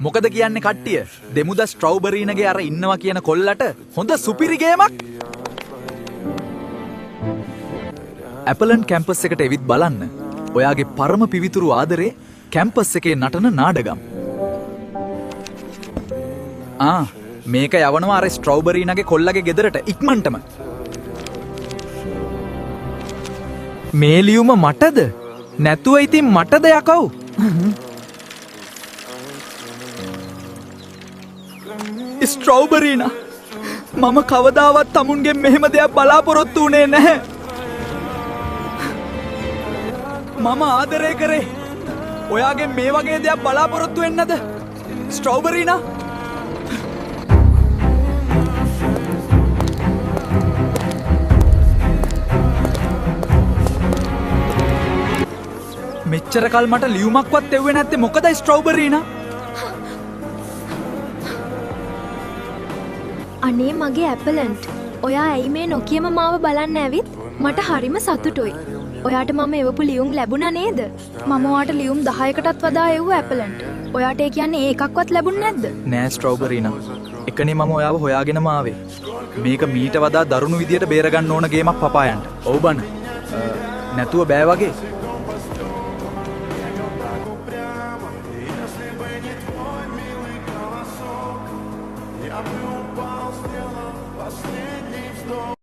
මොකද කියන්නේ කට්ටිය? දෙමුද ස්ට්‍රෝබෙරීනගේ අර ඉන්නවා කියන කොල්ලට හොඳ සුපිරි ගේමක්. ඇපලන් කැම්පස් එකට එවිත් බලන්න. ඔයාගේ පරම පිවිතුරු ආදරේ කැම්පස් එකේ නටන නාඩගම්. ආ මේක යවනවා අර ස්ට්‍රෝබෙරීනගේ කොල්ලගේ ගෙදරට ඉක්මනටම. මේ ලියුම මටද? නැතුව ඉතින් මටද යකෝ? ස්ට්‍රෝබෙරීනා මම කවදාවත් තමුන්ගෙන් මෙහෙම දෙයක් බලාපොරොත්තු වුණේ නැහැ. මම ආදරය කරේ. ඔයාගෙන් මේ වගේ දෙයක් බලාපොරොත්තු වෙන්නද? ස්ට්‍රෝබෙරීනා මෙච්චර කල් මට ලියුමක්වත් එව්වේ නැත්තේ මොකද ස්ට්‍රෝබෙරීනා? අනේ මගේ ඇපලන්ට්, ඔයා ඇයි මේ නොකියම මාව බලන්න ඇවිත්? මට හරිම සතුටුයි. ඔයාට මම එවපු ලියුම් ලැබුණා නේද? මම ඔයාට ලියුම් 10කටත් වඩා එව්වා ඇපලන්ට්. ඔයාට ඒ කියන්නේ ඒ එකක්වත් ලැබුණ නැද්ද? නෑ ස්ට්‍රෝබෙරීනා. එකනේ මම ඔයාව හොයාගෙනම ආවේ. මේක මීට වඩා දරුණු විදියට බේරගන්න ඕන ගේමක් පපායන්ට. ඔව් බන. නැතුව බෑ වගේ. Я бы упал, сделав последний вздох.